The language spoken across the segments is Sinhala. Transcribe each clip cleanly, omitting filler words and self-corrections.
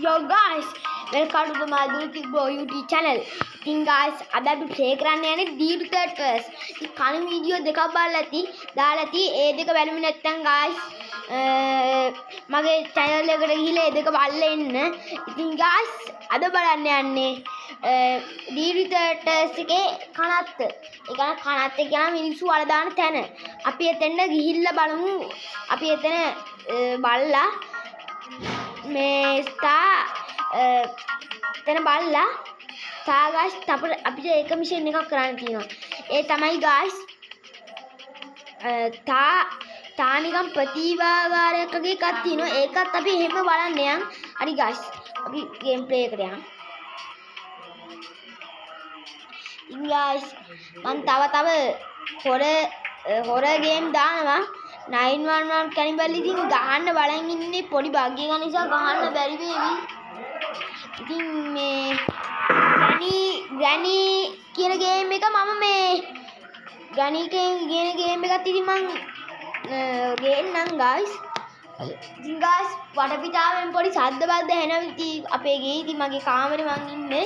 Yo guys, welcome to my Dulki Bro YouTube channel. ඉතින් guys, අද අපි ප්ලේ කරන්න යන්නේ Deep Third Verse. ඉතින් කලින් වීඩියෝ දෙකක් බලලා ඇති, දාලා ඇති. ඒ දෙක බැලුවේ නැත්නම් guys, මගේ channel එකට ගිහිල්ලා ඒ දෙක බලලා එන්න. ඉතින් guys, අද බලන්න යන්නේ Deep Third Verse එකේ කනත්ත. ඒ කියන්නේ කනත්ත කියන මිනිස්සු වල දාන තැන. අපි එතෙන්ට ගිහිල්ලා බලමු. අපි එතන බලලා මේ ස්ටා එතන බලලා තා ගායිස් අපිට එක මිෂන් එකක් කරන්න තියෙනවා. ඒ තමයි ගායිස් තා තා නිකන් ප්‍රතිභාගාරයක් වගේ එකක් තියෙනවා. ඒකත් අපි එහෙම බලන්න යන්. හරි ගායිස්, අපි ගේම් ප්ලේ එකට යන්. ඉතින් ගායිස්, මං තව තව හොර හොර ගේම් දානවා. 911 කැනිබල් ඉතින් ගහන්න බලන් ඉන්නේ පොඩි බග් එක නිසා ගහන්න බැරි වේවි. ඉතින් මේ ග්‍රැනි ග්‍රැනි කියන ගේම් එක මම මේ ග්‍රැනි කියන ගේම් එකත් ඉතින් මං ගේන්නම් ගායිස්. ඉතින් ගායිස්, වටපිටාවෙන් පොඩි සද්ද බද්ද ඇහෙනවා. ඉතින් අපේ ගේ ඉතින් මගේ කාමරේ මං ඉන්නේ.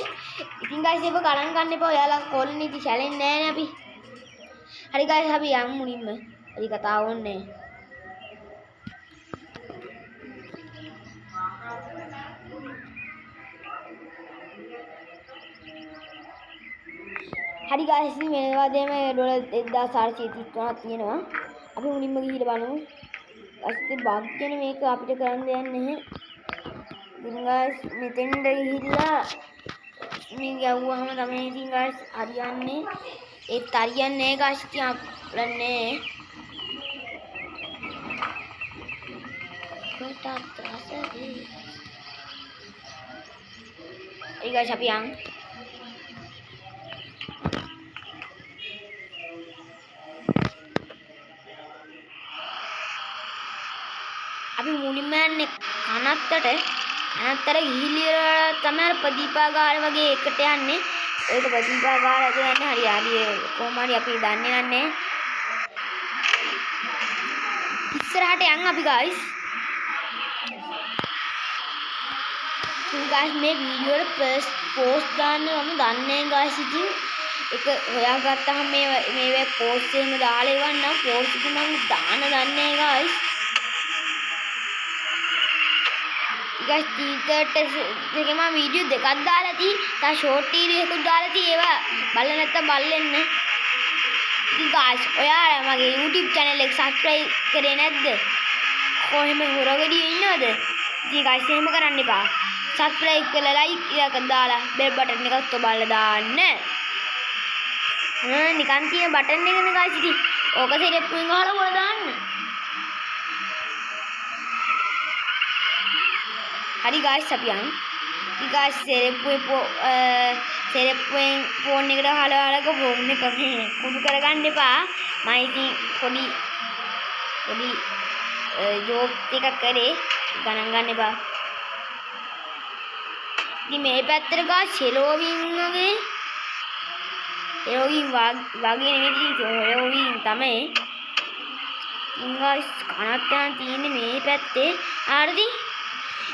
ඉතින් ගායිස්, ඒක ගණන් ගන්න එපා. ඔයාලා කොල්ලනේ ඉතින් සැලෙන්නේ නෑනේ අපි. හරි ගායිස්, අපි යමු මුලින්ම. හරි කතාව ඕනේ. හරි ගායිස්, ඉතින් මේ වගේම ඩොලර් 1433ක් තියෙනවා. අපි මුලින්ම ගිහිල්ලා බලමු. ගායිස්, ඉතින් බග් කියන මේක අපිට කරන්න දෙයක් නැහැ. ඉතින් ගායිස්, මෙතෙන්ට ගිහිල්ලා මේ ගැව්වහම තමයි ඉතින් ගායිස් හරියන්නේ. ඒත් හරියන්නේ නැහැ ගායිස්, ඉතින් අපලන්නේ. කොටත් රසදී. ඒ ගායිස්, අපි යන්. අපි මුලින්ම යන්නේ කනත්තට. කනත්තට ගිහිල්ලා තමයි අර ප්‍රදීපාගාර වගේ එකට යන්නේ. ඒක ප්‍රදීපාගාර ඇතුළේ යන්නේ. හරි හරි, කොහොම හරි අපි දන්නේ නැහැ. ඉස්සරහට යන් අපි ගායිස්. ඉතින් ගායිස්, මේ වීඩියෝ වල ෆස්ට් පෝස්ට් දාන්න මම දන්නේ නැහැ ගායිස්. ඉතින් ඒක හොයාගත්තාම මේ මේවා පෝස්ට් එහෙම දාලා එවන්නම්. පෝස්ට් ඉතින් මම දාන්න දන්නේ නැහැ ගායිස්. ගයිස්, ටීටර්ට එකේ මම වීඩියෝ දෙකක් දාලා තියෙයි. තව ෂෝට් වීඩියෝ එකකුත් දාලා තියෙයි. ඒවා බලලා නැත්තම් බලන්න එන්න. ඉතින් ගයිස්, ඔයාලා මගේ YouTube channel එක subscribe කරේ නැද්ද? කොහෙම හොරගඩියේ ඉන්නවද? ඉතින් ගයිස්, එහෙම කරන්න එපා. Subscribe කරලා like එකක් දාලා bell button එකත් ඔබලා දාන්න. නිකන් තියෙන බටන් එකනේ ගයිස්. ඉතින් ඕක සෙරෙප්පුවෙන් ගහලා බොල දාන්න. හරි ගයිස්, අපි යන්. ඉතින් ගයිස්, සෙරෙප්පුවෙන් ෆෝන් එකට ගහලා අරක ෆෝන් එක මේ කුඩු කරගන්න එපා. මම ඉතින් පොඩි පොඩි ජෝක් එකක් කරේ, ගණන් ගන්න එපා. ඉතින් මේ පැත්තට ගාස් හෙලෝවින් වගේ, හෙලෝවින් වගේ නෙමෙයි, ඉතින් හෙලෝවින් තමයි. ඉතින් ගාස්, කනත් යන තියෙන්නේ මේ පැත්තේ. හරිද?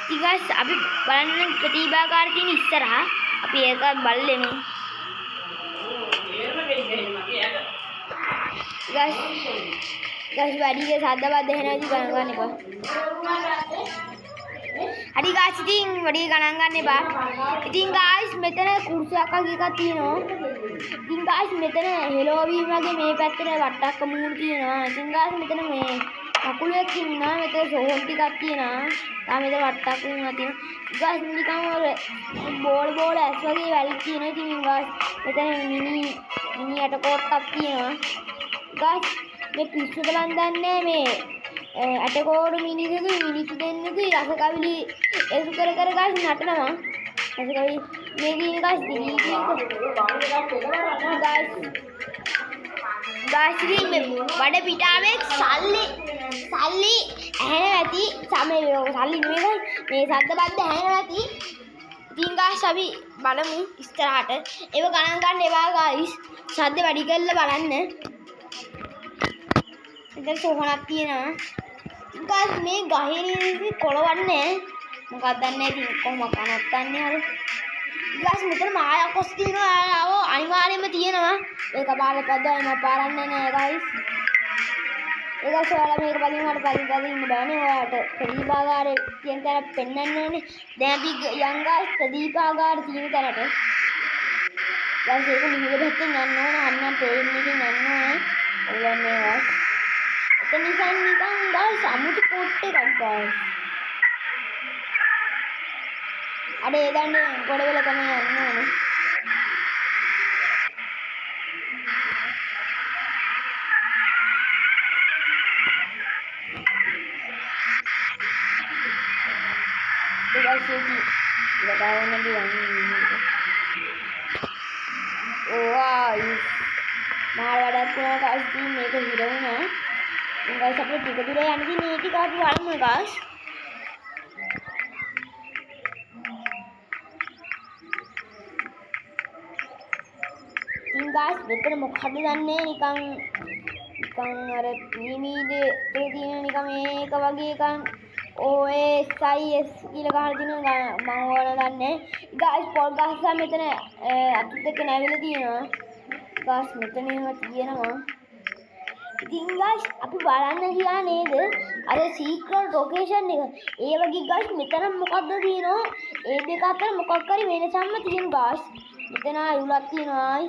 ඉතින් ගායිස්, අපි බලන්න ප්‍රතිභාගාර තියෙන ඉස්සරහා අපි ඒක බලලෙමු. ගායිස් ගායිස්, වැඩි සද්ද බද්ද ඇහෙනවා, ඉතින් ගණන් ගන්න එපා. හරි ගායිස්, ඉතින් වැඩි ගණන් ගන්න එපා. ඉතින් ගායිස්, මෙතන කුරුසයක් වගේ එකක් තියෙනවා. ඉතින් ගායිස්, මෙතන හෙලෝවීන් වගේ මේ පැත්තට වට්ටක්ක මූණු තියෙනවා. ඉතින් ගායිස්, මෙතන මේ කකුලක් ඉන්නවා. මෙතන සෝහන් ටිකක් තියෙනවා. තා මෙතන වට්ටක් වුණා තියෙනවා. ගායිස්, නිකන් අර බෝල බෝල ඇස් වගේ වැල් තියෙනවා. ඉතින් ගායිස්, මෙතන මිනි මිනි යට කෝට්ටක් තියෙනවා. ගායිස්, මේ පිස්සුද මන් දන්නේ මේ ඇටකෝඩු මිනිසුකු මිනිස්සු දෙන්නෙකුයි රස කවිලි එසු කර කර ගායිස් නටනවා. රස කවිලි මේ තියෙන ගායිස් ගායිස් ගායිස්, ඉතින් මේ වඩ පිටාවේ සල්ලි සල්ලි ඇහෙනවා ඇති. සමේ සල්ලි නෙමෙයි මේ සද්ද බද්ද ඇහෙනවා ඇති. ඉතින් ගායිස්, අපි බලමු ඉස්සරහට. ඒව ගණන් ගන්න එපා ගායිස්. සද්ද වැඩි කරලා බලන්න. මෙතන සෝහනක් තියෙනවා. ඉතින් ගායිස්, මේ ගහේ ඉන්නේ කොළවන්නේ. මොකක්ද දන්නේ නැහැ. ඉතින් කොහොම කනත්තන්නේ හරි. ගාස් මෙතන මායා කොස් තියෙනවා. ආව අනිවාර්යයෙන්ම තියෙනවා. ඒක පාර පද්දා මම පාරන්නේ නෑ ගයිස්. ඒක ඔයාලා මේක බලමින් මට බලමින් බලමින් ඉන්න බෑනේ. ඔයාලට ප්‍රදීපාගාරේ තියෙන තැන පෙන්වන්න ඕනේ. දැන් අපි යන් ගාස් ප්‍රදීපාගාරේ තියෙන තැනට. ගාස් ඒක මුහුද පැත්තෙන් යන්න ඕන. අන්න පේන්න එකෙන් යන්න ඕනේ. ඔයාලා ගාස්. එතන නිකන් නිකන් ගාස් අමුතු පොට් එකක් ගාස්. අර ඒ දන්නේ ගොඩවල තමයි යන්න ඕනේ. ඕවා මාර වැඩක් වුණා ගාස්. ඉතින් මේක හිර වුණා. ඉතින් ගාස් අපිට ටික දුර යන්න ඉතින් මේ ටික අපි බලමු ගාස්. ඉතින් ගාස් මෙතන මොකද්ද දන්නේ නිකන් නිකන් අර පිරමීඩේ තුල තියෙන නිකන් මේක වගේ එකක් OSIS කියලා ගහලා තිනවා. මම ඔයාලා දන්නේ ගාස් පොල් ගස් මෙතන අතුත් එක්ක නැවිලා තියෙනවා ගාස්. මෙතන එහෙම තියෙනවා. ඉතින් ගාස් අපි බලන්න ගියා නේද අර සීක්‍රට් ලොකේෂන් එක. ඒ වගේ ගාස් මෙතන මොකද්ද තියෙනවා? ඒ දෙක අතර මොකක් හරි වෙනසක්ම තියෙන ගාස්. මෙතන ආයි උලක් තියෙනවා ආයි.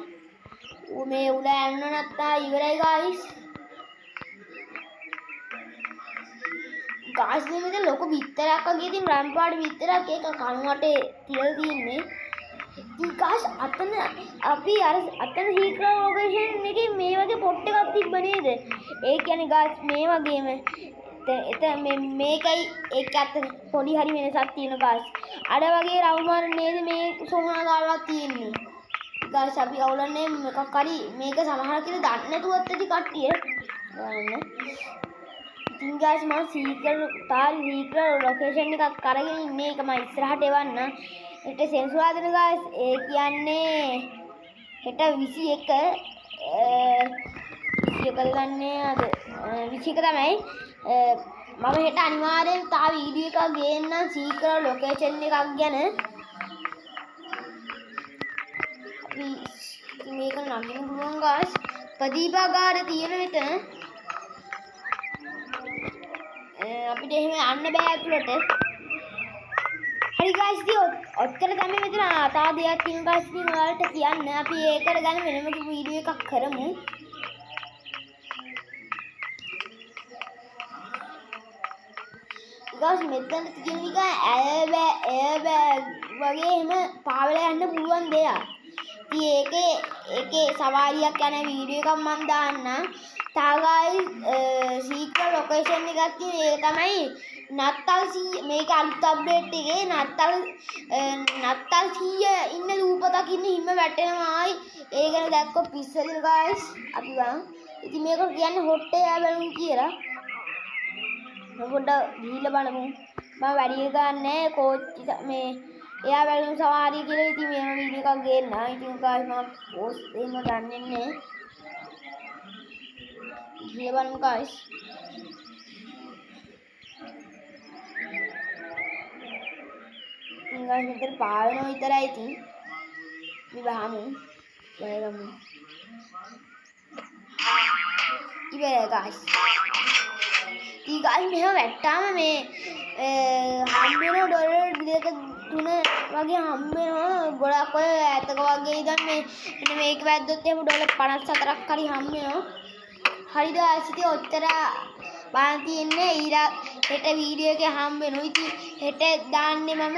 ඌ මේ උල ඇන්න නැත්තා ඉවරයි ගායිස්. ගාස් මෙතන ලොකු බිත්තරක් වගේ තියෙන රන් පාට බිත්තරක්. ඒක කණු වටේ තියලා තියෙන්නේ. ඉතින් ගාස් අතන අපි අර අතන සීක්‍රට් ලොකේෂන් එකේ මේ වගේ පොට් එකක් තිබ්බ නේද? ඒ කියන්නේ ගාස් මේ වගේම එතන මේකයි ඒක අත පොඩි හරි වෙනසක් තියෙන ගාස්. අර වගේ රවුමක් නේද මේ සෝහන දාලා තියෙන්නේ. ගාස් අපි අවුලන්නේ මොකක් හරි මේක සමහර කෙනෙක් දන්නේ නැතුවත් ඇති කට්ටිය. බලන්න. ඉතින් ගාස් මම සීක්‍රට් තාරි සීක්‍රට් ලොකේෂන් එකක් අරගෙන ඉන්නේ. ඒක මම ඉස්සරහට එවන්න. හෙට සෙනසුරාදා ගාස්. ඒ කියන්නේ හෙට 21 21 දන්නේ අද 21 තමයි. මම හෙට අනිවාර්යෙන් තව වීඩියෝ එකක් ගේන්නම් සීක්‍රට් ලොකේෂන් එකක් ගැන. අපි මේක නගින්න පුළුවන් ගාස්. ප්‍රදීපාගාරය තියෙන මෙතන. අපිට එහෙම යන්න බෑ ඇතුළට. හරි ගායිස්, ඉතින් ඔච්චර තමයි මෙතන තව දෙයක් තියෙනවා ගායිස්. ඉතින් ඔයාලට කියන්න අපි ඒකට ගැන වෙනම වීඩියෝ එකක් කරමු. ගායිස් මෙතන තියෙන නිකන් ඇය බෑ වගේ එහෙම පාවලා යන්න පුළුවන් දෙයක්. ඉතින් ඒකේ සවාරියක් යන වීඩියෝ එකක් මං දාන්නම්. තව ගායිස් සීක්‍රට් ලොකේෂන් එකක් තියෙන. ඒක තමයි නත්තල් 100. මේක අලුත් අප්ඩේට් එකේ නත්තල් 100 ඉන්න දූපතක් ඉන්න හිම වැටෙනවා ආයි. ඒ ගැන දැක්කොත් පිස්සු වෙන ගායිස්. අපි බලමු. ඉතින් මේක කියන්නේ හොට් එයා බලමු කියලා. මම පොඩ්ඩක් ගිහිල්ලා බලමු. මම වැඩි ගන්නෑ කෝච්චි මේ එයා බලමු සවාරිය කියලා. ඉතින් මේම වීඩියෝ එකක් ගේන්න. ඉතින් ගායිස් මම පෝස්ට් එහෙම ගන්නෙ නෑ. ගිහිල්ලා බලමු ගායිස්. ඉතින් ගායිස් මෙතන පාවෙනවා විතරයි. ඉතින් අපි බහමු. බලමු. ඉවරයි ගායිස්. ඉතින් ගායිස් මෙහෙම වැට්ටාම මේ හම්බ වෙන ඩොලර් 2 3 වගේ හම්බ වෙනවා. ගොඩක් ඔය ඈතක වගේ ඉඳන් මේ මෙන්න මේක වැද්දොත් එහෙම ඩොලර් 54ක් හරි හම්බ වෙනවා. හරිද ගායිස්? ඉතින් ඔච්චර බලන් තියෙන්නේ. ඊළඟ හෙට වීඩියෝ එකේ හම්බ වෙනවා. ඉතින් හෙට දාන්නේ මම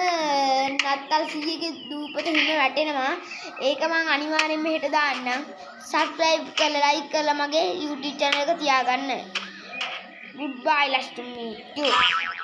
නත්තල් 100 දූපත හිම වැටෙනවා. ඒක මං අනිවාර්යෙන්ම හෙට දාන්නම්. සබ්ස්ක්‍රයිබ් කරලා ලයික් කරලා මගේ YouTube channel එක තියාගන්න. Goodbye, nice to meet you.